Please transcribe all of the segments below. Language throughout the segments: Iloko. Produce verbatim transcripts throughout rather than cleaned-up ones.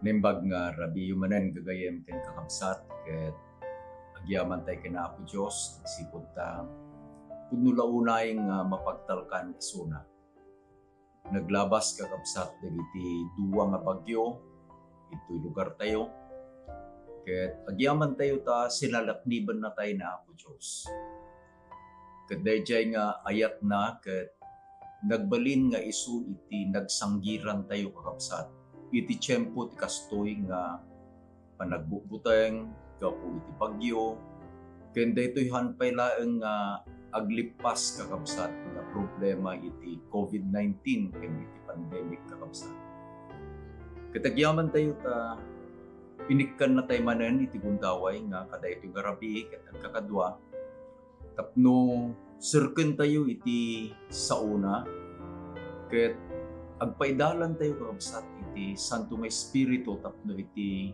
Naimbag nga rabii manen gagayyem ken kakabsat, ket agyaman tay ken Apo Dios, sipud ta pudno la unay nga mapagtalkan isuna. Naglabas, kakabsat, dagiti dua nga bagyo ditoy lugartayo, ket agyamantayo ta sinalaknibennatay ni Apo Dios. Ket daydiay nga ayatna ket nagbalin nga isu iti nagsanggirantayo, kakabsat, iti tiempo ti kastoy nga panagbutbuteng gapu iti bagyo, ken daytoy haan pay laeng nga aglippas, kakabsat, nga problema iti covid nineteen ken iti pandemic, kakabsat. Ket agyamantayo ta inikkannatay manen iti gundaway nga kadaytoy nga rabii ket agkakadua, tapno serkentayo iti saona, ket agpaidalantayo, kakabsat, iti Santo nga Espiritu tapno iti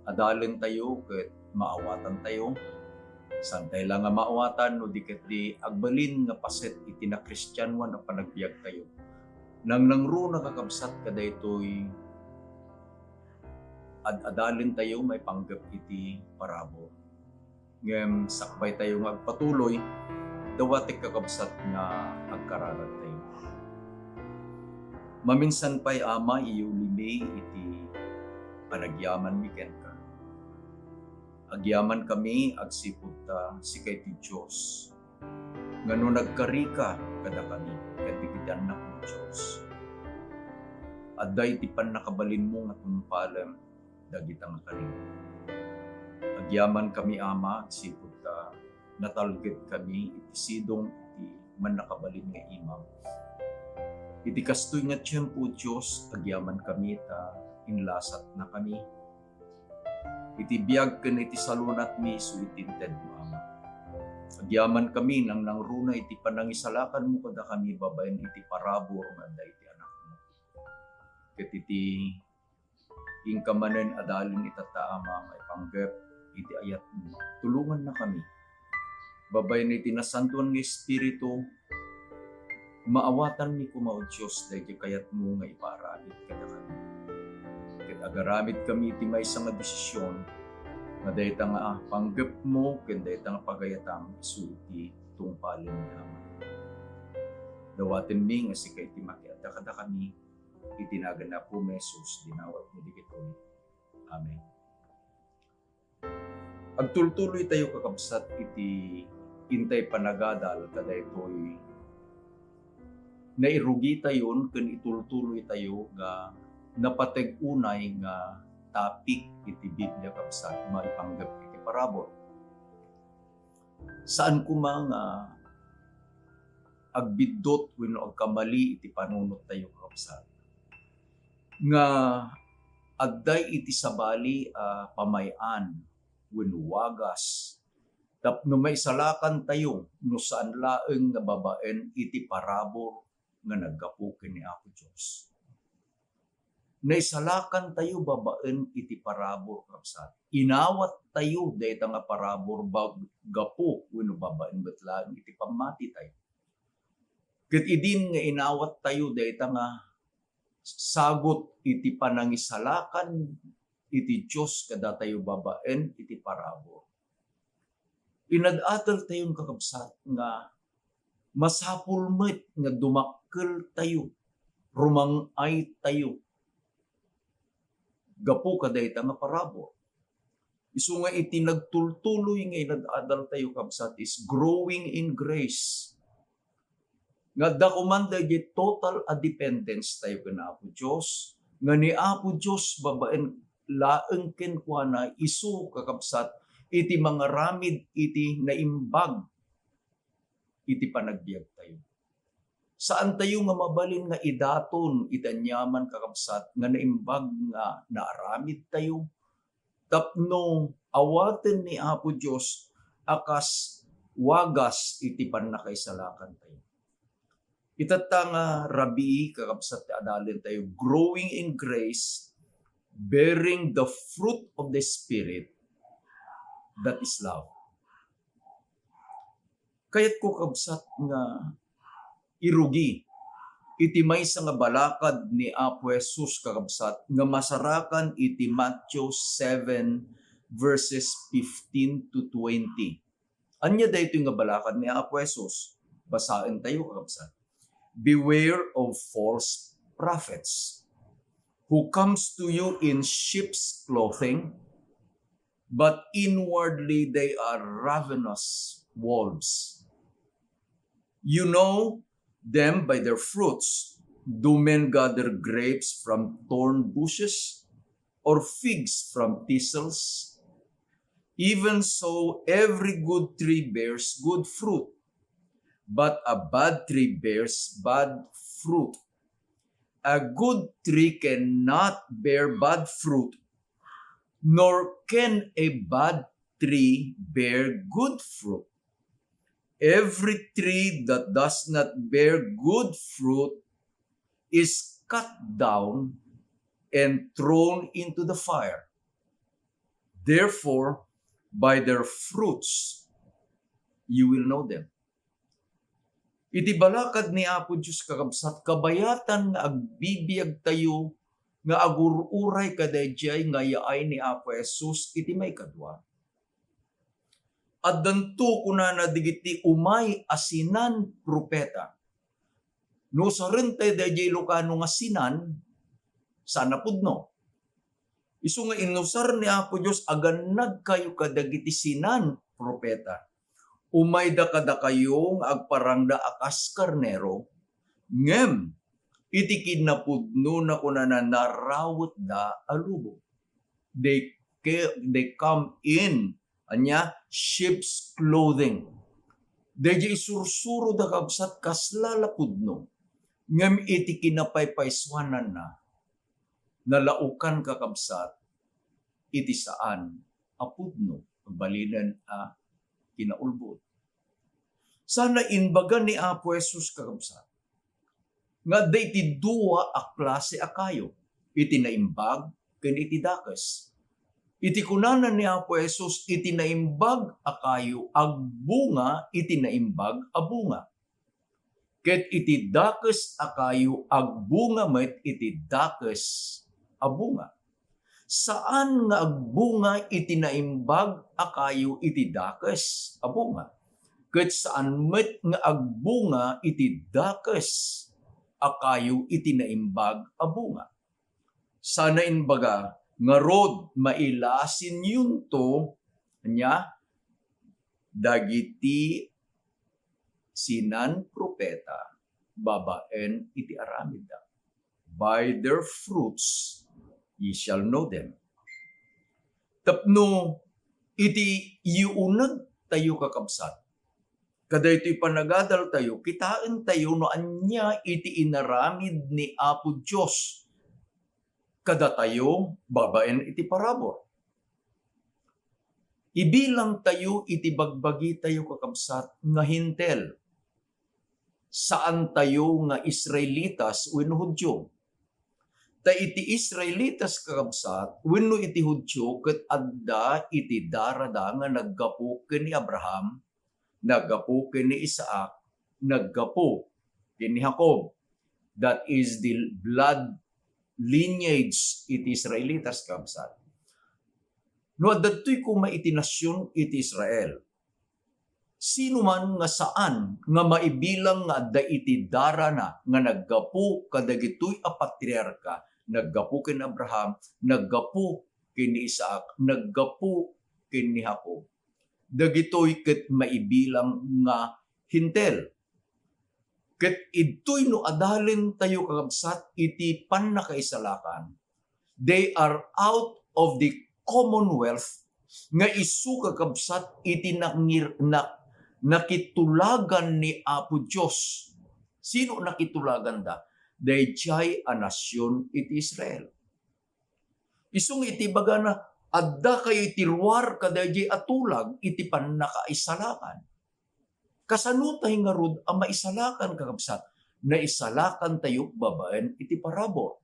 adalentayo ket maawatantayo. Saantay la nga maawatan no di ketdi agbalin nga paset iti nakristianoan a panagbiagtayo. Nangnangruna, kakabsat, kadaytoy ad-adalentayo maipanggep iti parabur. Ngem sakbaytayo nga agpatuloy, dawatek, kakabsat, nga agkararagtayo. Maminsan pay, Ama, iyulimi iti panagyamanmi kenka. Agyamankami agsipud ta sika iti Dios nga no nagkarika kadakami ken dagiti annakmo, Dios, adda iti pannakabalinmo nga tungpalem dagita nga karim. Agyamankami, Ama, agsipud ta natalgedkami iti sidong iti mannakabalin nga imam. Iti kastoy nga tiempo, Dios, agyamankami ta inlasatnakami iti biag ken iti salunatmi isu iti intedmo, Ama. Agyamankami nangnangruna iti panangisalakanmo kadakami babaen iti parabur nga adda iti anakmo. Ket iti inka manen adalin itatta, Ama, maipanggep iti ayatmo, tulongannakami. Babaen iti Nasantoan nga Espiritu, maawatanmi koma, O Dios, daydi kayatmo nga ipaaramid kadakami. Ket agaramidkami iti maysa nga desisyon nga dayta nga panggepmo ken dayta nga pagayatam isu iti tungpalem, Ama. Dawatenmi nga sika iti makiadda kadakami, iti nagan ni Apomi Jesus, dinawatmo dagitoy. Amen. Agtultuloytayo, kakabsat, iti intay panagadal kadaytoy nairugitayon ken itultuloytayo nga napateg unay nga topic iti Biblia, kabsat, maipanggep iti parabur. Saan koma nga agbiddut wenno agkamali iti panunottayo, kakabsat, nga adda iti sabali a pamay-an wenno wagas tapno maisalakantayo no saan laeng nga babaen iti parabur nga naggapu ken ni Apo Dios. Naisalakantayo babaen iti parabur, kabsat. Inawattayo dayta nga parabur bag-, gapu wenno babaen met laeng iti pammatitayo. Ket idin nga inawattayo dayta nga sagut iti panangisalakan iti Dios kadatayo babaen iti parabur, inad-adaltayon, kakabsat, nga masapul met nga dumakkeltayo, rumang-aytayo gapu kadayta nga parabur. Isu nga iti nagtultuloy nga inad-adaltayo, kabsat, is growing in grace. Nga adda koma dagiti total a dependence tayo ken Apo Dios, nga ni Apo Dios babaen laeng kenkuana isu, kakabsat, iti mangaramid iti naimbag iti panagbiagtayo. Saantayo nga mabalin nga idaton iti aniaman, kakabsat, nga naimbag nga naaramidtayo tapno awaten ni Apo Dios a kas wagas iti pannakaisalakantayo. Itatta nga rabii, kakabsat, ti adalentayo, growing in grace, bearing the fruit of the Spirit, that is love. Kayatko, kabsat, nga irugi Iti maysa nga balakad ni Apo Jesus, kakabsat, nga masarakan iti Matthew seven, verses fifteen to twenty. Ania daytoy nga balakad ni Apo Jesus? Basaentayo, kakabsat. "Beware of false prophets who comes to you in sheep's clothing, but inwardly they are ravenous wolves. You know them by their fruits. Do men gather grapes from thorn bushes, or figs from thistles? Even so, every good tree bears good fruit, but a bad tree bears bad fruit. A good tree cannot bear bad fruit, nor can a bad tree bear good fruit. Every tree that does not bear good fruit is cut down and thrown into the fire. Therefore, by their fruits you will know them." Iti balakad ni Apo Dios, kakabsat, kabayatan nga agbibiagtayo nga agur-uray kadaydiay nga yaay ni Apo Jesus iti maikadua. Addanto, kunana, dagiti umay a sinan-propeta. No usarentayo daydiay Ilocano nga sinan, saan a pudno. Isu nga inusar ni Apo Dios, agannadkayo kadagiti sinan-propeta. Umayda kadakayo nga agparangda a kas karnero, ngem iti kinapudnona, kunana, narawetda a lubong. They ca-, they come in, ania, sheep's clothing. Daydiay isursuroda, kabsat, kasla la pudno. Ngem iti kinapaypaysuananna, nalaokan, kakabsat, iti saan a pudno, agbalinen a kinaulbod. Sana imbaga ni Apo Jesus, kakabsat, nga adda iti dua a klase a kayo, iti naimbag ken iti dakes. Iti kunana ni Apo Jesus, iti naimbag a kayo, agbunga iti naimbag a bunga. Ket iti dakes a kayo, agbunga met iti dakes a bunga. Saan nga agbunga iti naimbag a kayo iti dakes a bunga, ket saan met nga agbunga iti dakes a kayo iti naimbag a bunga. Sana imbaga, ngarud, mailasinyonto, ania, dagiti sinan-propeta babaen iti aramidda. "By their fruits ye shall know them." Tapno iti iunegtayo, kakabsat, kadaytoy panagadaltayo, kitaentayo no ania iti inaramid ni Apo Dios kadatayo babaen iti parabur. Ibilangtayo iti bagbagitayo, kakabsat, nga Hentil. Saantayo nga Israelitas wenno Judio. Ta iti Israelitas, kakabsat, wenno iti Judio, ket adda iti darada nga naggapu ken ni Abraham, naggapu ken ni Isaac, naggapu ken ni Jacob. That is the blood lineage iti Israelitas, kabsat. No adda daytoy koma iti nasion iti Israel, sino man nga saan nga maibilang nga adda iti darana nga naggapu kadagitoy a patriarka, naggapu ken Abraham, naggapu ken ni Isaac, naggapu ken ni Jacob, dagitoy ket maibilang nga Hentil. Ket idtoy no adalentayo, kakabsat, iti pannakaisalakan, they are out of the commonwealth nga isu, kakabsat, iti nangir-, na-, nakitulagan ni Apo Dios. Sino nakitulaganda? Daydiay a nasion iti Israel. Isu nga iti ibagana, adda kayo iti ruar kadaydiay a tulag iti pannakaisalakan. Kasano tayo ngarud a maisalakan, kakabsat? Naisalakantayo babaen iti parabur.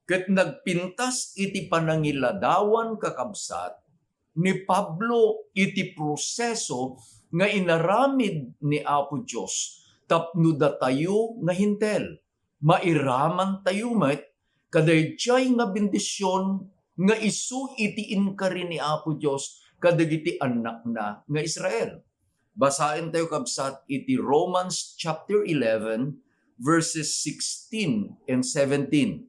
Ket nagpintas iti panangiladawan, kakabsat, ni Pablo iti proseso nga inaramid ni Apo Dios tapno datayo nga Hentil, Mairamantayo met kadaydiay nga bendision nga isu iti inkari ni Apo Dios kadagiti annakna nga Israel. Basaentayo, kabsat, iti Romans chapter eleven, verses sixteen and seventeen.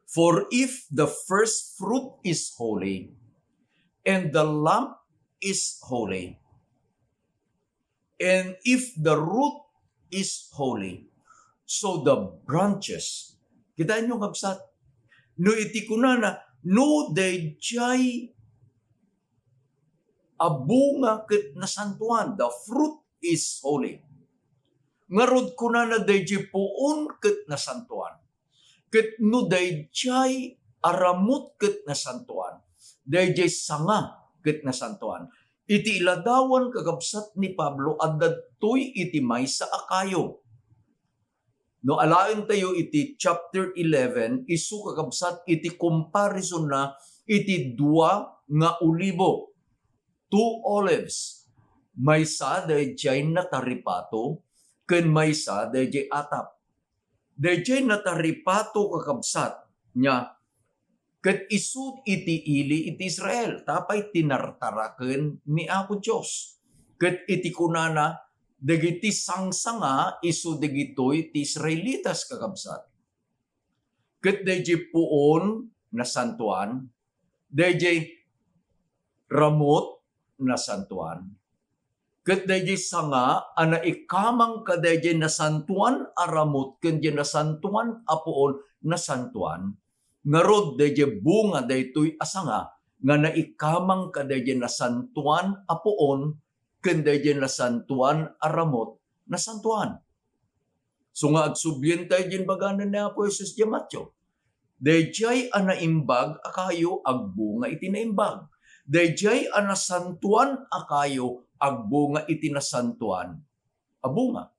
"For if the first fruit is holy, and the lump is holy, and if the root is holy, so the branches." Kitaenyo, kabsat? No iti kunana, no daydiay a bunga ket nasantuan, the fruit is holy. Ngarud, kunana, daydiay puon ket nasantuan. Ket no daydiay a ramut ket nasantuan, daydiay sanga ket nasantuan. Iti iladawan, kakabsat, ni Pablo, adda daytoy iti maysa a kayo. No alaentayo iti chapter eleven, isu, kakabsat, iti comparisonna iti dua nga olibo, two olives. Maysa daydiay nataripato, ken maysa daydiay atap. Daydiay nataripato, kakabsat, nia, ket isu iti ili iti Israel, ta apay, tinartaraken ni Apo Dios. Ket iti kunana, dagiti sangsanga isu dagitoy ti Israelitas, kakabsat. Ket daydiay puon, nasantuan. Daydiay ramut, nasantuan. Ket daydiay sanga a naikamang kadaydiay nasantuan a ramut ken diay nasantuan a puon, nasantuan. Ngarud, daydiay bunga daytoy a sanga nga naikamang kadaydiay nasantuan a puon ken daydiay nasantuan a ramut, nasantuan. So nga, agsublien tayo diay imbagana ni Apo Jesus diay Mateo. Daydiay a naimbag a kayo, agbunga iti naimbag. Daydiay a nasantuan a kayo, agbunga iti nasantuan a bunga.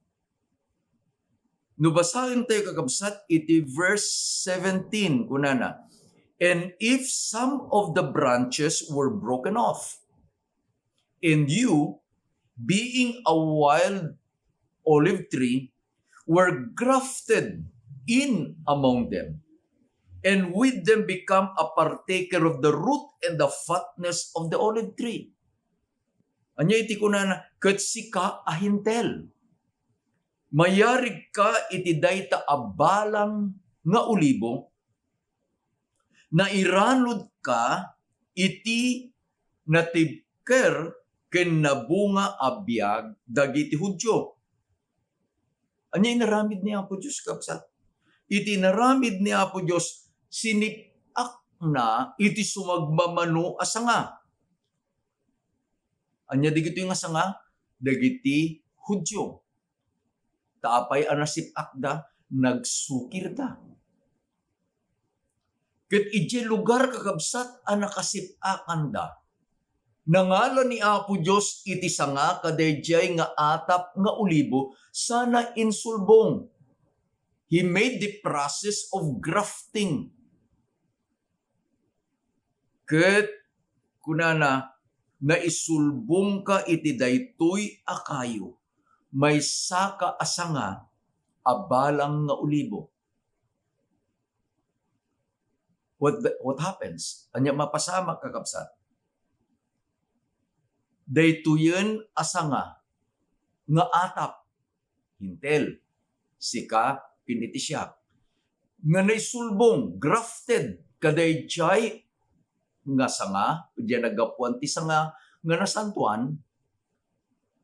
No basaentayo, kakabsat, iti verse seventeen, kunana, "And if some of the branches were broken off, and you, being a wild olive tree, were grafted in among them, and with them become a partaker of the root and the fatness of the olive tree." Ania iti kunana? "Ket sika a Hentil, mayarigka iti dayta a balang nga olibo, nairanudka iti natibker ken nabunga a biag dagiti Judio." Ania inaramid ni Apo Dios, kabsat? Iti inaramid ni Apo Dios, sinip-akna iti sumagmamano a sanga. Ania dagitoy nga sanga? Dagiti Judio. Ta apay a nasip-akda? Nagsukirda. Ket idiay lugar, kakabsat, a nakasip-akanda, nangala ni Apo Dios iti sanga kadaydiay nga atap nga olibo sana insulbong. He made the process of grafting. Ket kunana, "Naisulbongka iti daytoy a kayo, maysaka a sanga a balang nga olibo." What the, what happens? Ania mapasamak, kakabsat? Daytoyen a sanga nga atap, Hentil, sika ken iti siak, nga naisulbong, grafted, kadaydiay nga sanga, diay naggapuan ti sanga nga nasantoan,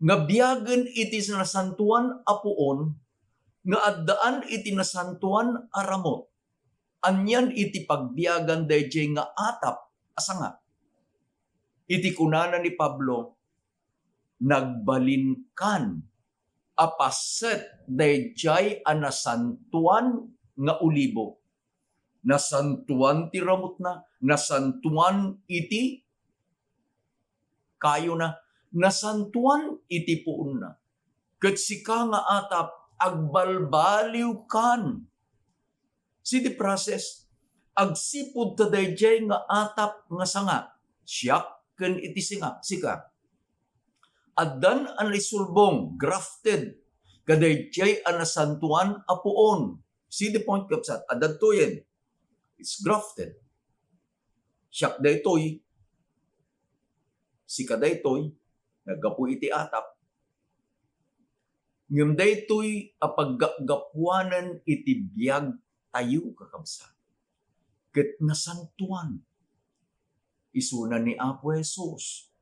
nga biagen iti nasantoan a puon, nga addaan iti nasantoan a ramut. Anian iti pagbiagan daydiay nga atap a sanga? Iti kunana ni Pablo, "Nagbalinkan a paset daydiay a nasantoan nga olibo." Nasantoan ti ramutna, nasantoan iti kayona, nasantoan iti puonna. Ket sika nga atap, agbalbaliwkan. See the process. Agsipud ta daydiay nga atap nga sanga, siak ken iti singa, sika. Addan a naisulbong, grafted, kadaydiay a nasantoan a puon. See the point, kabsat? Adda daytoyen. It's grafted. Siak daytoy. Sika daytoy. Naggapu iti atap. Ngem daytoy a paggapuanan iti biag tayo, kakabsat, ket nasantoan isuna ni Apo Jesus.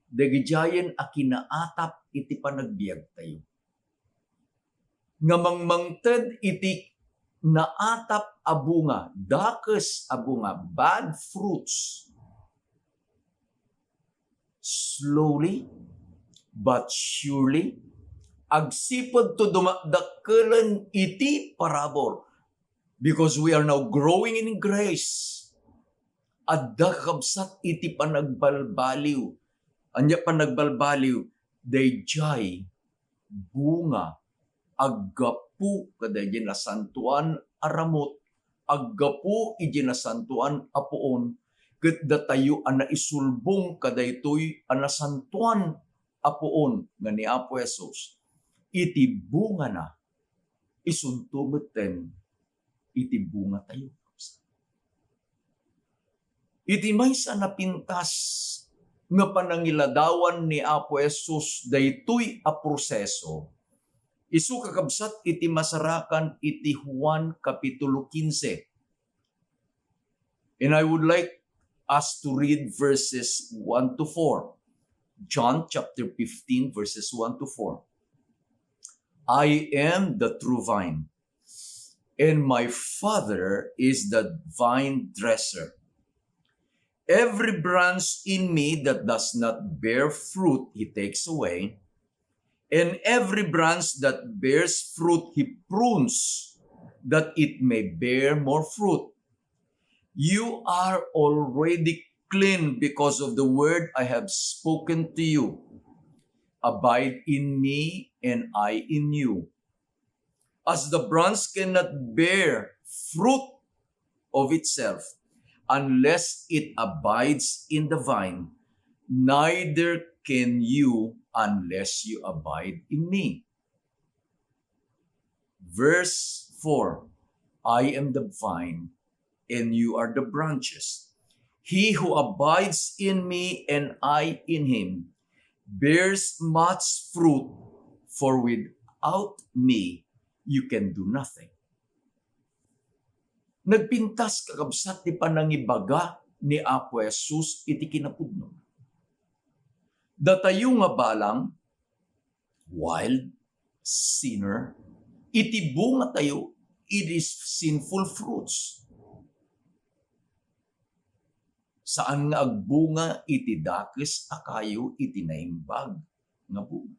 Dagidiayen a kinaatap iti panagbiagtayo nga mangmangted iti naatap a bunga, dakes a bunga, bad fruits. Slowly but surely, agsipud to dumadakkelan iti parabur. Because we are now growing in grace. Adda, kakabsat, iti panagbalbaliw. Ania panagbalbaliw? Daydiay bunga aggapu kadaydiay nasantoan a ramut, aggapu idiay nasantoan a puon, ket datayo a naisulbong kadaytoy a nasantoan a puon nga ni Apo Jesus, iti bungana, isunto metten iti bungatayo. Iti maysa a napintas nga panangiladawan ni Apo Jesus daytoy a proseso, isu, kakabsat, iti masarakan iti Juan Kapitulo kinse. And I would like us to read verses one to four. John chapter fifteen, verses one to four. "I am the true vine, and my Father is the vine dresser. Every branch in me that does not bear fruit, he takes away, and every branch that bears fruit, he prunes, that it may bear more fruit. You are already clean because of the word I have spoken to you. Abide in me, and I in you. As the branch cannot bear fruit of itself unless it abides in the vine, neither can you unless you abide in me." Verse four, "I am the vine, and you are the branches. He who abides in me and I in him bears much fruit, for without me you can do nothing." Nagpintas, kakabsat, ti panangibaga ni Apo Jesus iti kinapudno. Datayo nga balang, wild, sinner, iti bungatayo, it is sinful fruits. Saan nga agbunga iti dakes a kayo iti naimbag nga bunga.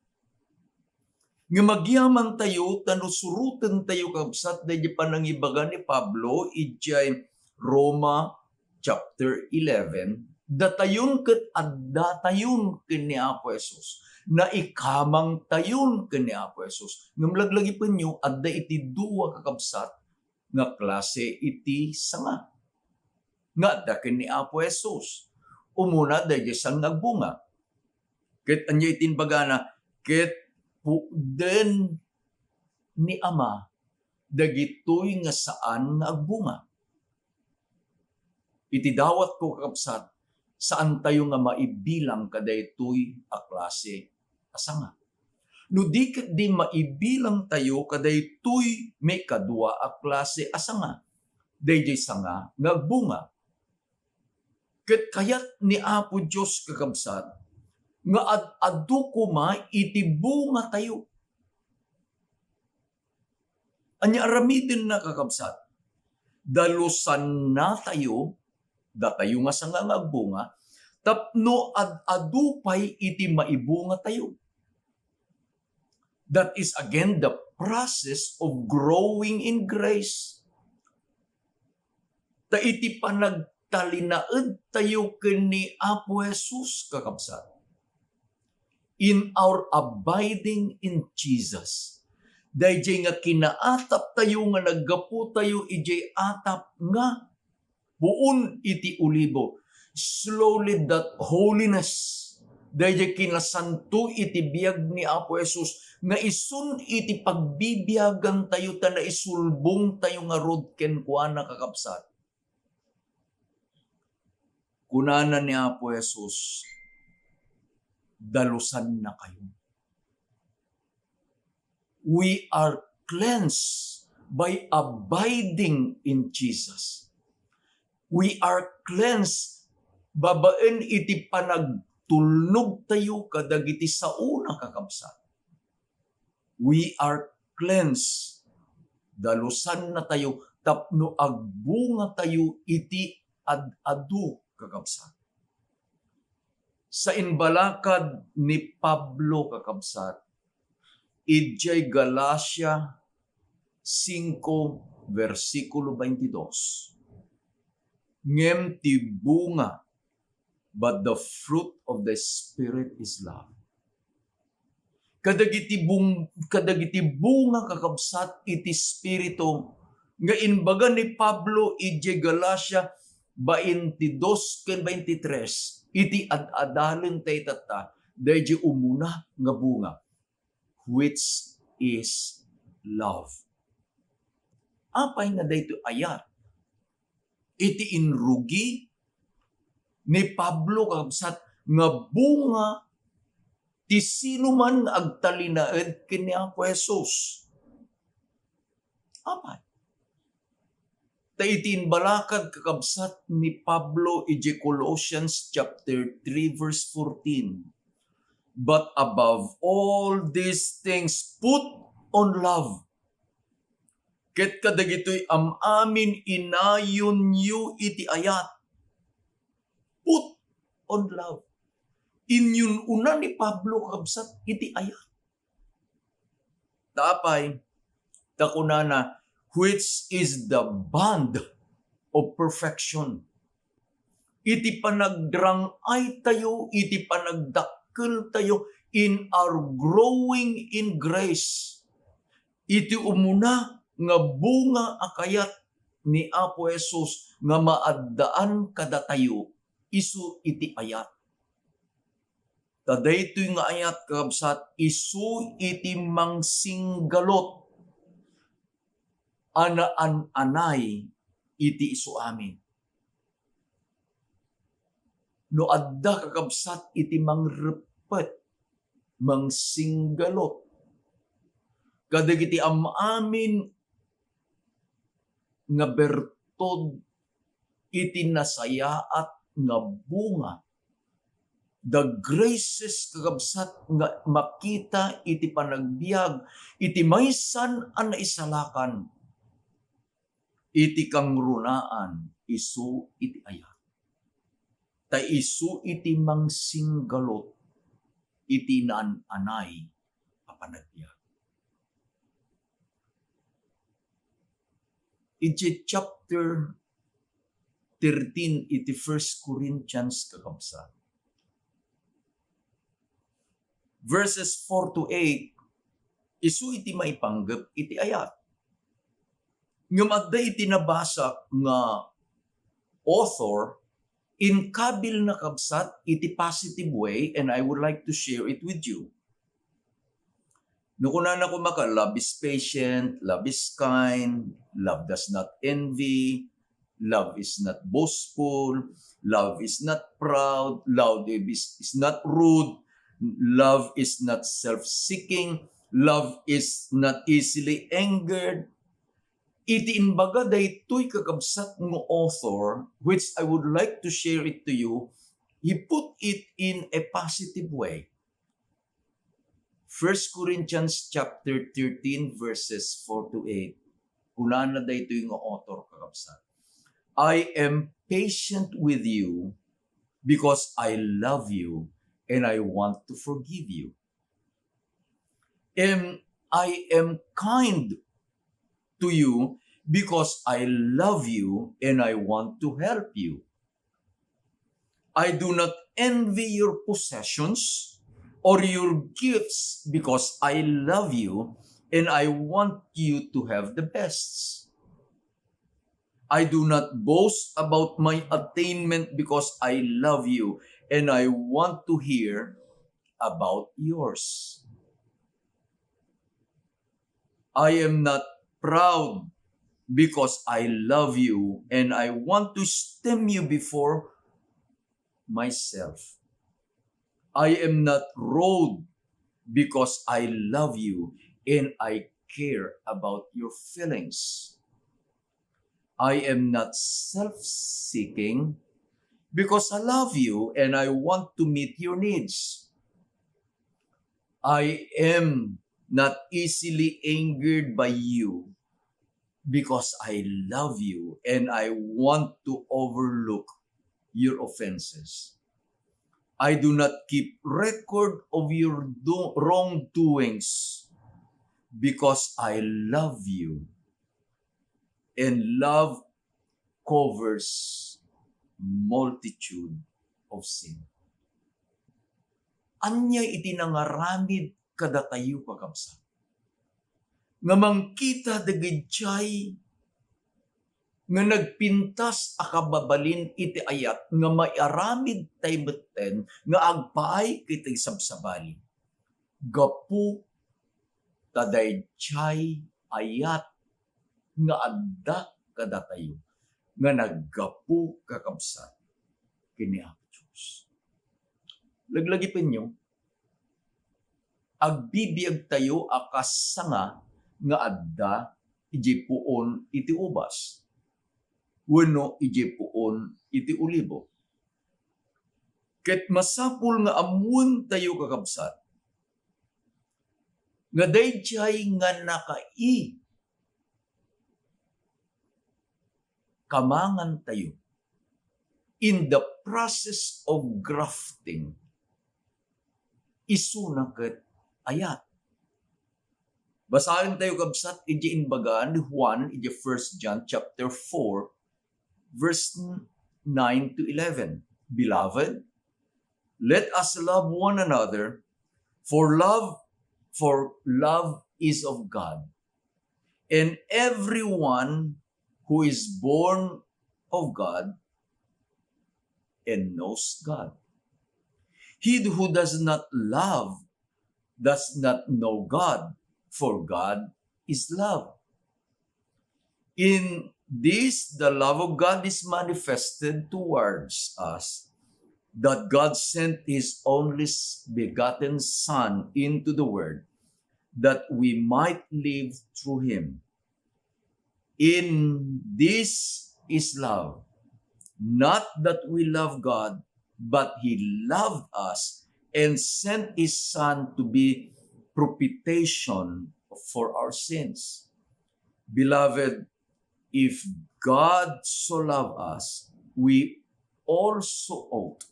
Ngem agyamantayo ta no surotentayo, kabsat, daydi panangibaga ni Pablo idiay Roma chapter eleven, datayon ket addatayon ken ni Apo Jesus. Naikamangtayon ken ni Apo Jesus. Ngem laglagipenyo, adda iti dua, kakabsat, nga klase iti sanga nga adda ken ni Apo Jesus. Umuna, daydiay saan nga agbunga. Ket ania iti imbagana? Ket pukden ni Ama dagitoy nga saan nga agbunga. Iti dawatko, kakabsat, saantayo nga maibilang kadaytoy a klase a sanga. No di ketdi maibilangtayo kadaytoy maikadua a klase a sanga, daydiay sanga nga agbunga. Ket kayat ni Apo Dios, kakabsat, nga ad-adu koma iti bungatayo. Ania aramidenna, kakabsat? Dalusannatayo, datayo nga sanga nga agbunga, tapno ad-adu pay iti maibungatayo. That is again the process of growing in grace. Ta iti panagtalinaedtayo ken ni Apo Jesus, kakabsat, in our abiding in Jesus, daydiay nga kinaataptayo nga naggapotayo idiay atap nga puon iti olibo, slowly that holiness Daydiay kinasanto iti biag ni Apo Jesus nga isun iti pagbibiagantayo ta naisulbongtayo ngarud kenkuana, kakabsat. Kunana ni Apo Jesus, "Dalosannakayo." We are cleansed by abiding in Jesus. We are cleansed babaen iti panagtulnogtayo kadagiti saona, kakabsat. We are cleansed. Dalosannatayo tapno agbungatayo iti ad-adu, kakabsat. Sa imbalakad ni Pablo, kakabsat, idiay Galacia singko, bersikulo baintidos, "Ngem ti bunga, but the fruit of the Spirit is love." Kadagiti bung-, kadagiti bunga, kakabsat, iti Espiritu nga imbaga ni Pablo idiay Galacia baintidos ken baintitres, iti ad-adalen tayo tatta, daydiay umuna nga bunga, which is love. Apay nga daytoy ayat iti inrugi ni Pablo, kakabsat, nga bunga ti sino man nga agtalinaed ken ni Apo Jesus? Apay? Ta iti imbalakad, kakabsat, ni Pablo iti Colossians chapter three, verse fourteen, "But above all these things, put on love." Ket kadagitoy am-amin, inayonyo iti ayat. Put on love. Inyun-una ni Pablo, kakabsat, iti ayat. Ta apay? Ta kunana, "Which is the bond of perfection." Iti panagdarang-aytayo, iti panagdakkeltayo in our growing in grace. Iti umuna nga bunga a kayat ni Apo Jesus nga maaddaan kadatayo, isu iti ayat. Ta daytoy nga ayat, kakabsat, isu iti mangsinggalut a naan-anay iti isuamin. No adda, kakabsat, iti mangreppet, mangsinggalut kadagiti am-amin nga bertod iti nasayaat nga bunga, the graces, kakabsat, nga makita iti panagbiag iti maysan a naisalakan, iti kangrunaan isu iti ayat. Ta isu iti mangsinggalut iti naan-anay a panagbiag. Iti chapter thirteen iti First Corinthians, kakabsat, verses four to eight, isu iti maipanggep iti ayat. Ngem adda iti nabasa nga author, inkabilna, kabsat, iti positive way, and I would like to share it with you. No kunana koma ka, "Love is patient, love is kind, love does not envy, love is not boastful, love is not proud, love is, is not rude, love is not self-seeking, love is not easily angered." Iti imbaga daytoy, kakabsat, nga author, which I would like to share it to you, he put it in a positive way. First Corinthians chapter thirteen, verses four to eight. Kunana daytoy nga author, kakabsat, "I am patient with you because I love you and I want to forgive you. And I am kind to you because I love you and I want to help you. I do not envy your possessions or your gifts because I love you and I want you to have the best." I do not boast about my attainment because I love you and I want to hear about yours. I am not proud because I love you and I want to esteem you before myself. I am not rude because I love you and I care about your feelings. I am not self seeking because I love you and I want to meet your needs. I am not easily angered by you because I love you and I want to overlook your offenses. I do not keep record of your do- wrongdoings because I love you and love covers multitude of sin. Ania iti nangaramid kadatayo, kakabsat, nga mangkita dagiti nga nagpintas a kababalin iti ayat nga maiaramid tay metten nga agpaay ket agsabsabali gapu ta daydiay ayat nga adda kadatayo nga naggapu, kakabsat, ken ni Apo Dios. Laglagipenyo, agbibiagtayo a kas sanga nga adda idiay puon iti ubas wenno idiay puon iti olibo. Ket masapul nga ammoentayo, kakabsat, nga daydiay nga nakai kamangantayo in the process of grafting, isuna ket ayat. Basaentayo, kabsat, iti imbaga ni Juan iti First John chapter four, verse nine to eleven. Beloved, let us love one another, for love, for love is of God, and everyone who is born of God and knows God. He who does not love does not know God, for God is love. In this, the love of God is manifested towards us, that God sent his only begotten Son into the world, that we might live through him. In this is love, not that we love God, but he loved us and sent his Son to be propitiation for our sins. Beloved, if God so loved us, we also ought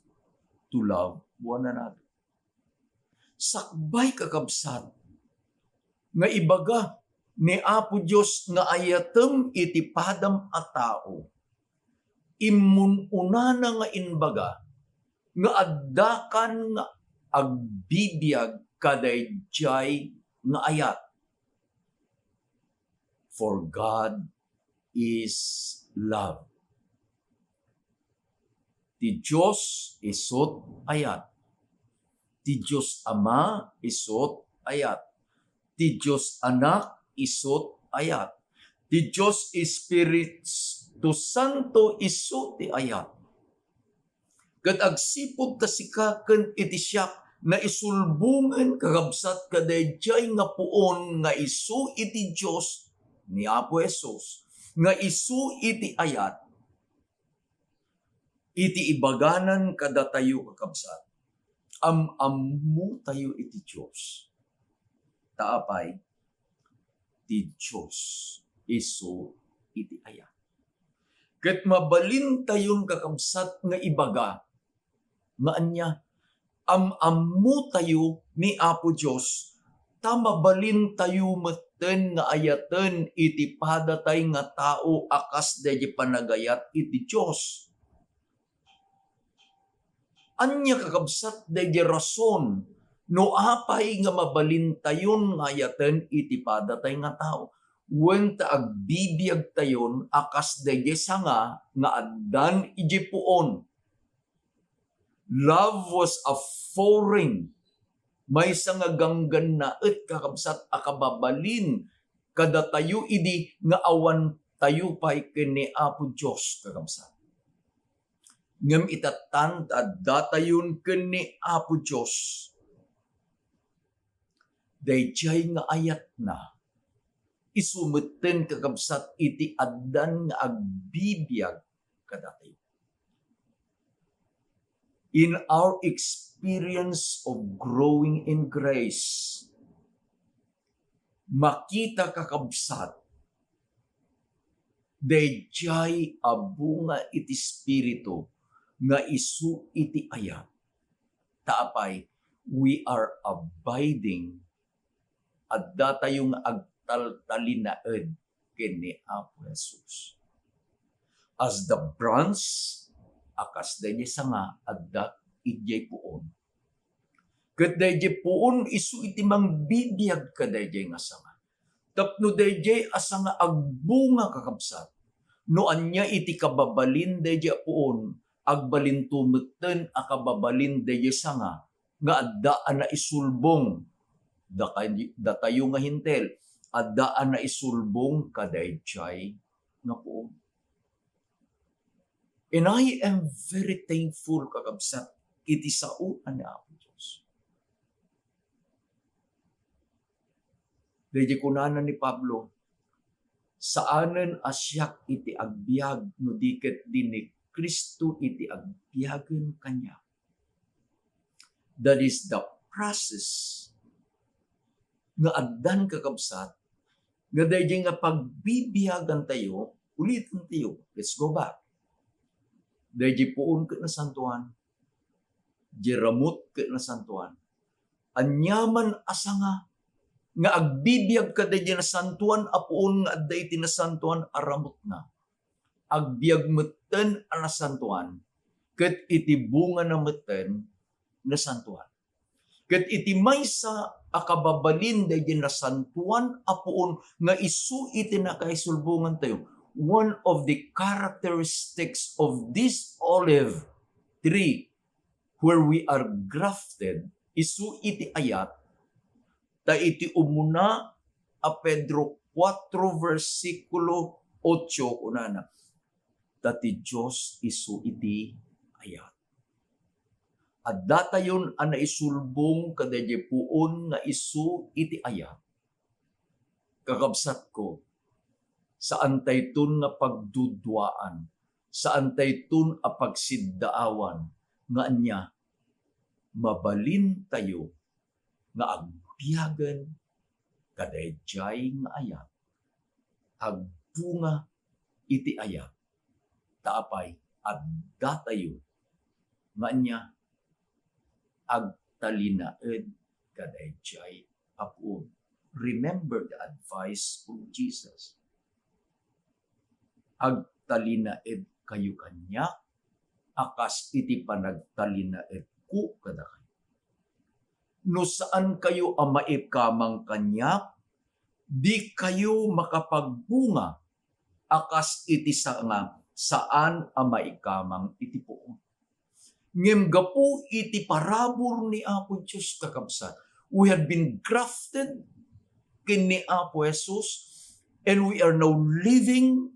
to love one another. Sakbay, kakabsat, nga ibaga ni Apo Dios nga ayatem iti padam a tao, immun-unana nga imbaga nga addakan nga agbibiag kadaydiay nga ayat. For God is love. Ti Dios isu ti ayat. Ti Dios Ama isu ti ayat. Ti Dios Anak isu ti ayat. Ti Dios Espiritu Santo isu ti ayat. Ket agsipud ta sika ken iti siak, naisulbongen, kakabsat, kadaydiay nga puon nga isu iti Dios ni Apo Jesus, nga isu iti ayat. Iti ibaganan kadatayo, kakabsat, am-ammotayo iti Dios. Ta apay? Ti Dios isu iti ayat. Ket mabalintayon, kakabsat, nga ibaga nga ania, am-ammotayo ni Apo Dios, ta mabalintayo metten nga ayaten iti padatay nga tao a kas daydi panagayat iti Dios. Ania, kakabsat, daydi rason no apay nga mabalintayon nga ayaten iti padatay nga tao? wen ta agbibiagtayon a kas daydiay sanga nga addan idiay puon. Love was a foreign, maysa nga ganggannaet, kakabsat, a kababalin kadatayo idi nga awan tayo pay ken ni Apo Dios, kakabsat. Ngem ita ta addatayon ken ni Apo Dios, daydiay nga ayatna, isu metten, kakabsat, iti addan nga agbibiag kadatayo. In our experience of growing in grace, makita, kakabsat, daydiay a bunga iti Espiritu nga isu iti ayat. Ta apay, we are abiding, addatayo nga agtaltalinaed ken ni Apo Jesus. As the branch, a kas daydiay sanga, adda idiay puon. Ket daydiay puon isu iti mangbibiag kadaydiay nga sanga. Tapno daydiay a sanga agbunga, kakabsat, no ania iti kababalin daydiay a puon, agbalinto metten a kababalin daydiay sanga nga adda a naisulbong. Dakay-, datayo nga Hentil, adda a naisulbong kadaydiay nga puon. And I am very thankful, kakabsat, iti sao a ni Apo Dios. Daydi kunana ni Pablo, "Saanen a siak iti agbiag no di ket di ni Cristo iti agbiagen kaniak." That is the process nga addan, kakabsat, nga daydi nga pagbibiagantayo, uliten tayo. Let's go back. Daydi puon ket nasantuan, di ramut ket nasantuan. Aniaman a sanga nga agbibiag kadaydi nasantuan a puon nga adda iti nasantuan a ramutna, agbiag metten a nasantuan, ket iti bungana metten nasantuan. Ket iti maysa a kababalin daydi nasantuan a puon nga isu iti nakaisulbongantayo, one of the characteristics of this olive tree where we are grafted, isu iti ayat, ta iti umuna a Pedro kuatro versikulo otso kunana, "Ta ti Dios isu iti ayat." Addatayon a naisulbong kadaydiay puon nga isu iti ayat. Kakabsatko, saantayton nga pagduduaan, saantayton a pagsiddaawan nga ania, mabalintayo nga agbiagen kadaydiay nga ayat, agbunga iti ayat, ta apay, addatayo nga ania, agtalinaed kadaydiay a puon. Remember the advice of Jesus. Agtalinaedkayo kaniak a kas iti panagtalinaedko kadakayo. No saankayo a maikamang kaniak, dikayo makapagbunga a kas iti sanga saan a maikamang iti puon. Ngem gapu iti parabur ni Apo Dios, kakabsat, we have been grafted ken ni Apo Jesus, and we are now living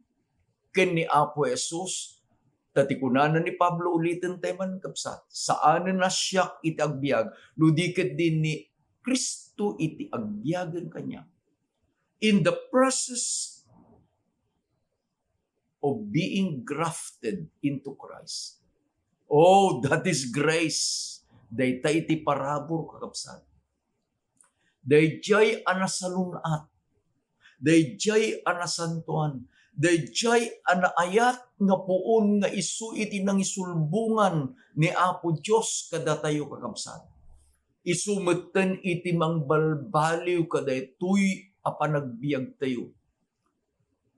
ken ni Apo Jesus. Ta ti kunana ni Pablo, uliten tayo man, kabsat, "Saanen a siak iti agbiag, no di ket di ni Cristo iti agbiagen kaniak." In the process of being grafted into Christ. Oh, that is grace. Dayta iti parabur, kakabsat. Daydiay a nasalun-at, daydiay a nasantoan, daydiay a naayat nga puon nga isu iti nangisulbongan ni Apo Dios kadatayo, kakabsat. Isu metten iti mangbalbaliw kadaytoy a panagbiagtayo.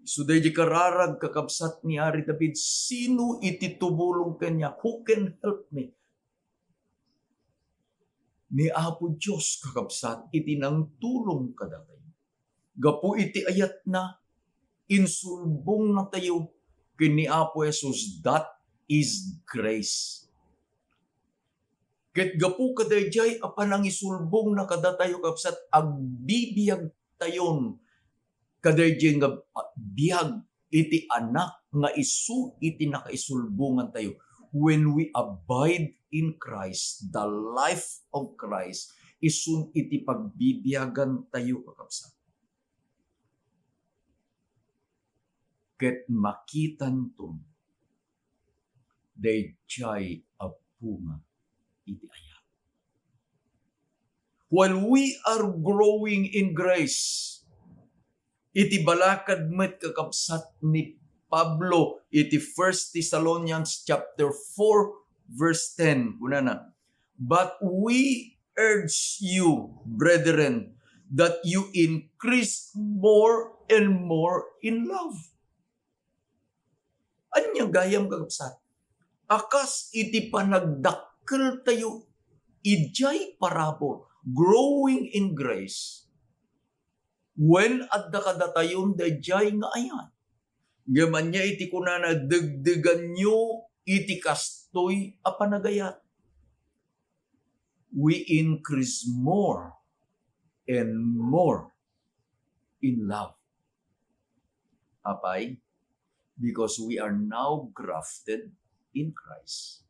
Isu daydi kararag, kakabsat, ni Ari David, "Sino iti tumulong kaniak? Who can help me?" Ni Apo Dios, kakabsat, iti nangtulong kadatayo. Gapu iti ayatna, insulbongnatayo ken ni Apo Jesus, that is grace. Ket gapu kadaydiay a panangisulbongna kadatayo, kabsat, agbibiagtayon kadaydiay nga biag iti Anak nga isu iti nakaisulbongantayo. When we abide in Christ, the life of Christ, isun iti pagbibiagantayo, kakabsat. Ket makitanton daydiay a bunga iti ayat. While we are growing in grace, iti balakad met, kakabsat, ni Pablo iti First Thessalonians chapter four, verse ten, kunana, "But we urge you, brethren, that you increase more and more in love." Ania gayam, kakabsat? A kas iti panagdakkeltayo idiay parabur, growing in grace, wen adda kadatayon daydiay nga ayat. Ngem ania iti kunana, "Degdeganyo iti kastoy a panagayat." We increase more and more in love. Apay? Because we are now grafted in Christ.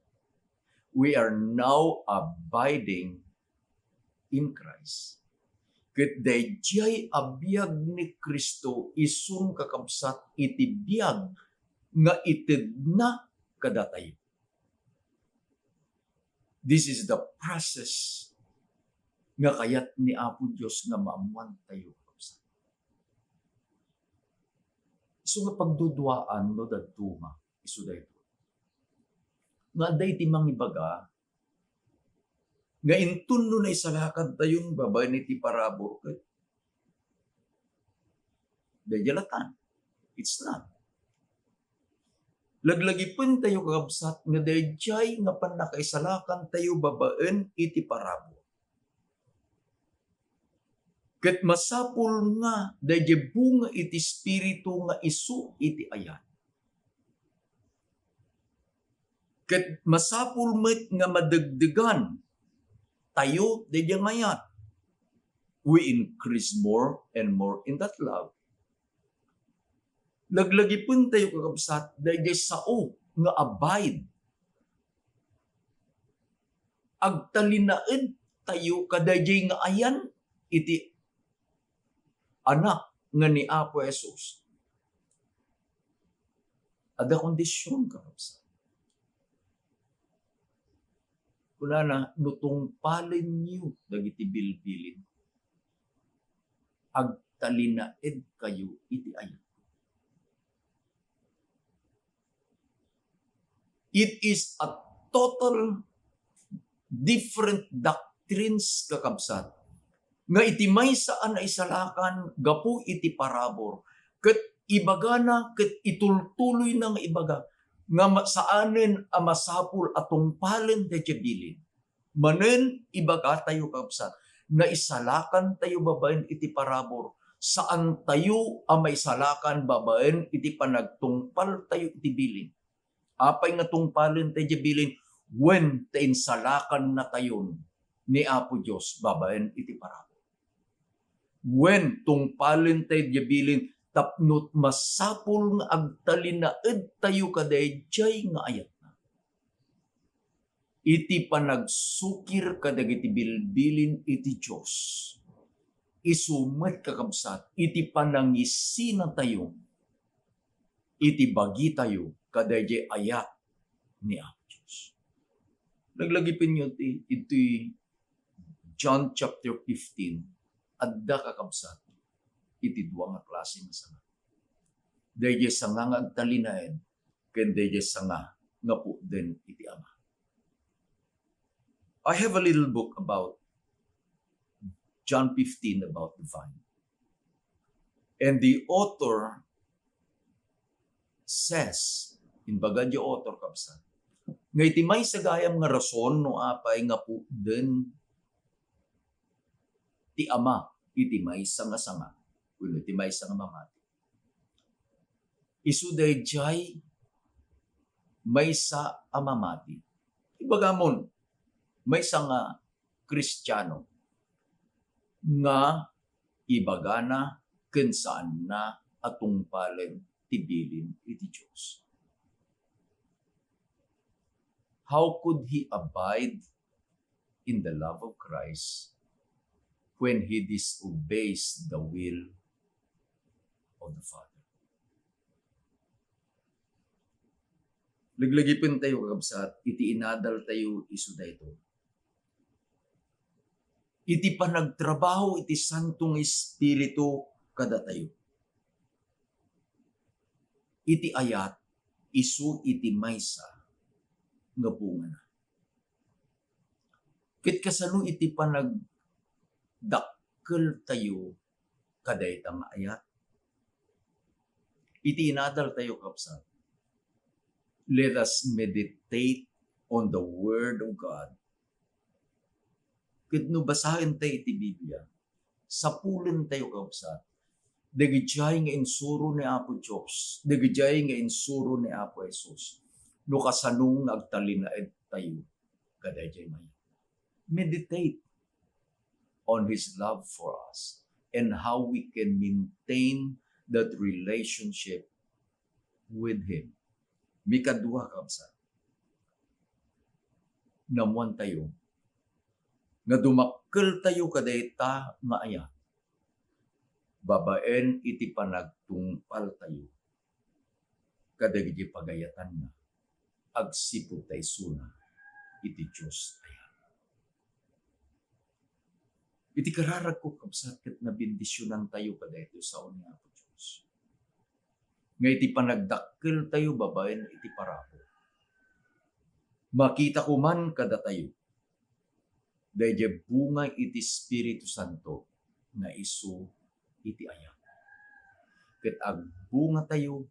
We are now abiding in Christ. Ket daydiay a biag ni Cristo isun, kakabsat, iti biag nga itedna kadatayo. This is the process nga kayat ni Apo Dios nga maammoantayo, kabsat. Isu nga pagduduaan no dadduma isu daytoy. Nga adda iti mangibaga nga inton no naisalakantayon babaen iti parabur, ket daydiay latan. It's not. Laglagipentayo, kakabsat, nga daydiay nga pannakaisalakantayo babaen iti parabur, ket masapul nga daydiay bunga iti Espiritu nga isu iti ayat. Ket masapul met nga madegdegan tayo daydiay nga ayat. We increase more and more in that love. Laglagipentayo, kakabsat, daydiay sao nga abide. Agtalinaedtayo kadaydiay nga ayan iti Anak nga ni Apo Jesus. Adda kondision, kakabsat. Kunana, "No tungpalenyo dagiti bilbilin, agtalinaedkayo iti ayat." It is a total different doctrines, kakabsat, nga iti maysa a naisalakan gapu iti parabur, ket ibagana ket itultuloyna nga ibaga nga ma-, saanen a masapul a tungpalen daydiay bilin. Manen, ibagatayo, kabsat, naisalakantayo babaen iti parabur, saantayo a maisalakan babaen iti panagtungpaltayo iti bilin. Apay nga tungpalentayo daydiay bilin? Wen, ta insalakannatayon ni Apo Dios babaen iti parabur. Wen, tungpalentayo daydiay bilin tapno masapul nga agtalinaedtayo kadaydiay nga ayatna. Iti panagsukir kadagiti bilbilin iti Dios, isu met, kakabsat, iti panangisinatayo iti bagitayo kadaydiay ayat ni Apo Dios. Laglagipenyo ti, iti John chapter fifteen, adda, kakabsat, iti dua nga klase nga sanga. Daydiay sanga nga agtalinaed, ken daydiay sanga nga putden iti Ama. I have a little book about John fifteen, about the vine. And the author says, imbaga di author, kabsat, nga iti maysa gayam nga rason no apay nga putden ti Ama iti maysa nga sanga, wenno ti maysa nga mamati. Isu daydiay maysa a mamati. Ibagamon, maysa nga Kristiano nga ibagana ken saanna a tungpalen ti bilin iti Dios. How could he abide in the love of Christ when he disobeys the will of the Father? Laglagipentayo, kakabsat, iti inadaltayo isu daytoy. Iti panagtrabaho iti Santo nga Espiritu kadatayo. Iti ayat, isu iti maysa nga bungana. Ket kasano iti panagdakkeltayo kadayta nga ayat? Iti inadaltayo, kabsat, let us meditate on the Word of God. Ket no basaentayo iti Biblia, sapulentayo, kabsat, dagidiay nga insuro ni Apo Dios, dagidiay nga insuro ni Apo Jesus, no kasano nga agtalinaedtayo kadaydiay mayat. Meditate on His love for us and how we can maintain that relationship with Him. Mikadua, kabsat, naammoantayo nga dumakkeltayo kadayta nga ayat babaen iti panagtungpaltayo kadagiti pagayatanna agsipud ta isuna iti Dios ayat. Iti kararagko, kabsat, ket nabendisionantayo kadaytoy sao ni Apo Dios. Nga iti panagdakkeltayo babaen iti parabur, makita koma kadatayo daydiay bunga iti Espiritu Santo nga isu iti ayat. Ket agbungatayo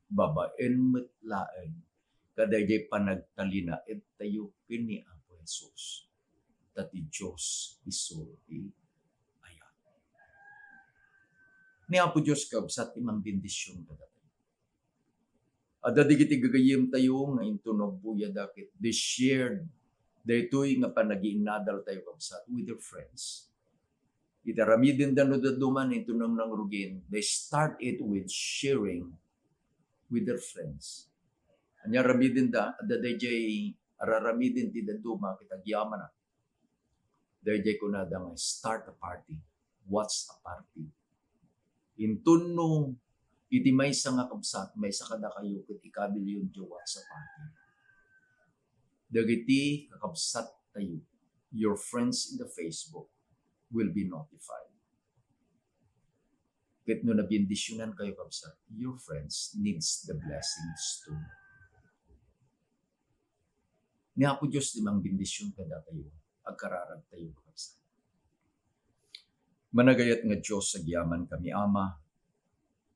babaen met laeng kadaydiay panagtalinaedtayo ken ni Apo Jesus. Ta ti Dios isu ti ayat. Ni Apo Dios, kabsat, ti mangbendision kadatayo. Adda dagiti gagayyemtayo nga inton nabuyada ket they shared daytoy nga panagiinnadaltayo, kabsat, with their friends. Iti aramidenda no dadduma inton nang-, nangrugin, they start it with sharing with their friends. Ania aramidenda? Adda daydiay araramiden ti dadduma ket agyamana. Daydiay kunada nga start a party, what's a party. Inton no iti maysa nga kabsat, maysa kadakayo ket ikabilyon diay what's a party, dagiti kakabsattayo, your friends in the Facebook, will be notified. Ket no nabendisionankayo, kabsat, your friends needs the blessings too. Ni Apo Dios ti mangbendision kadatayo, agkararagtayo, kakabsat. Managayat nga Dios, agyamankami, Ama,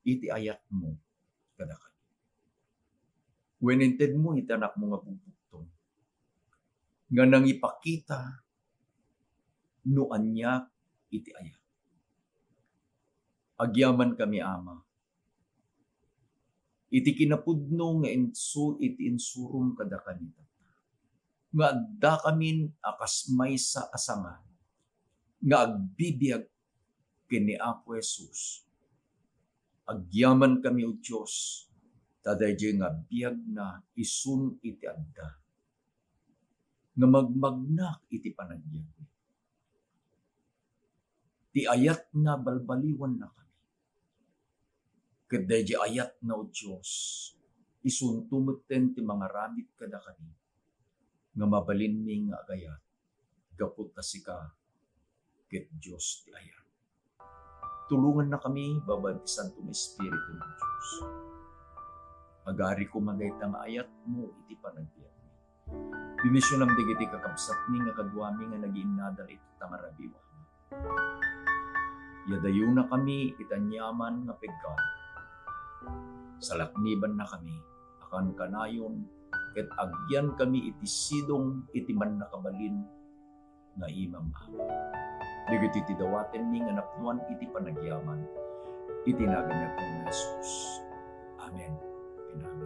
iti ayatmo kadakami. Wen intedmo iti Anakmo nga bugbugtong nga nangipakita no ania iti ayat. Agyamankami, Ama, iti kinapudno nga insu-, iti insurom kadakami tatta, nga addakamin a kas maysa a sanga nga agbibiag ken ni Apo Jesus. Agyamankami, O Dios, ta daydiay nga biagna isun iti adda nga magmagnak iti panagbiagmi. Ti ayatna, balbaliwannakami. Ket daydiay ayatna, O Dios, isunto metten ti mangaramid kadakami nga mabalinmi nga agayat gapu ta sika ket Dios ti ayat. Tulongannakami babaen ti Santo nga Espiritu ti Dios. Agari koma dayta nga ayatmo iti panagbiagmi. Bendisionam dagiti kakabsatmi nga kaduami nga nagiinnadal iti ta nga rabii. Yadayonakami iti aniaman nga piggan. Salaknibannakami a kankanayon ket agyankami iti sidong iti mannakabalin nga imam-am. Dagitoy ti dawatenmi nga napnoan iti panagyaman. Iti nagan ni Apo nga Jesus. Amen. Amen.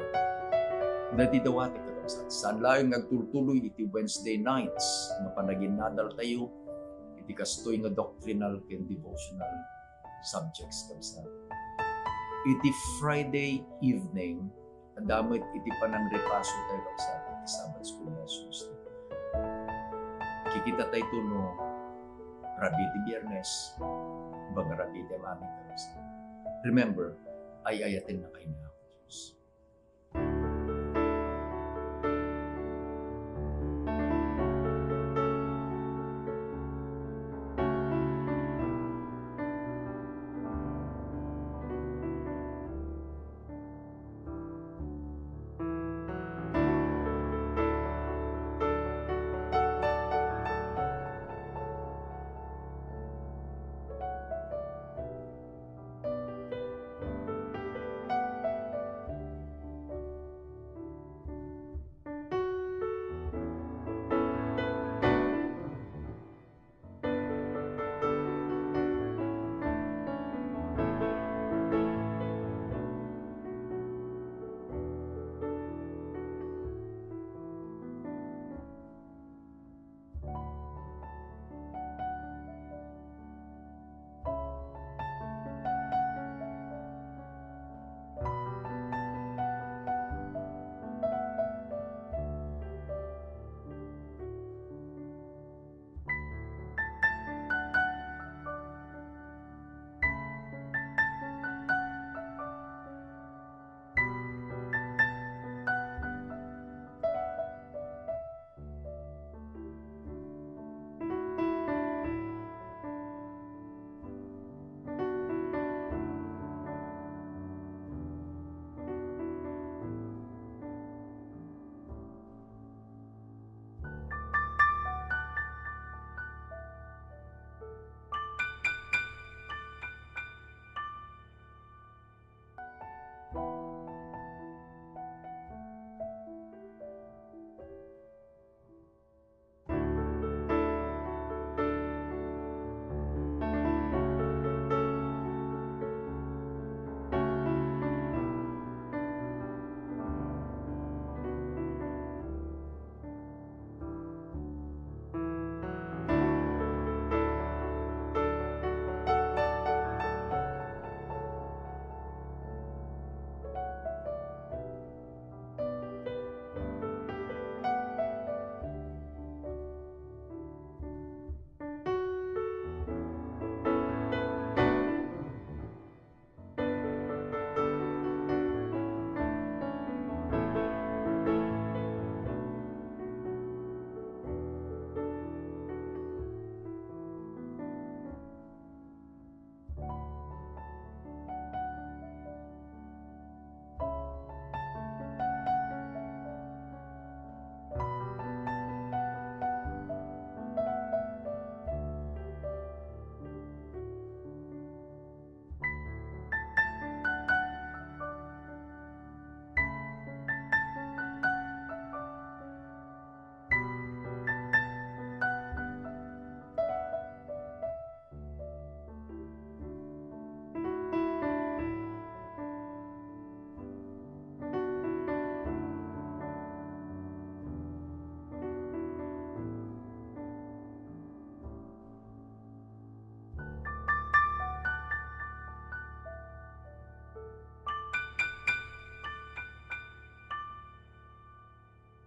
Dati dawati, kakabsat, saan laeng nga agtultuloy iti Wednesday nights nga panaginnadal tayo iti kastoy nga doctrinal ken devotional subjects, kabsat. Iti Friday evening, adda met iti panangripaso tayo, kabsat, iti Sabbath School lessons. Kikita tayo no rabii ti Biyernes, bang rabii ti Amin, kabsat. Remember, ay-ayaten na kayo na ako, Diyos.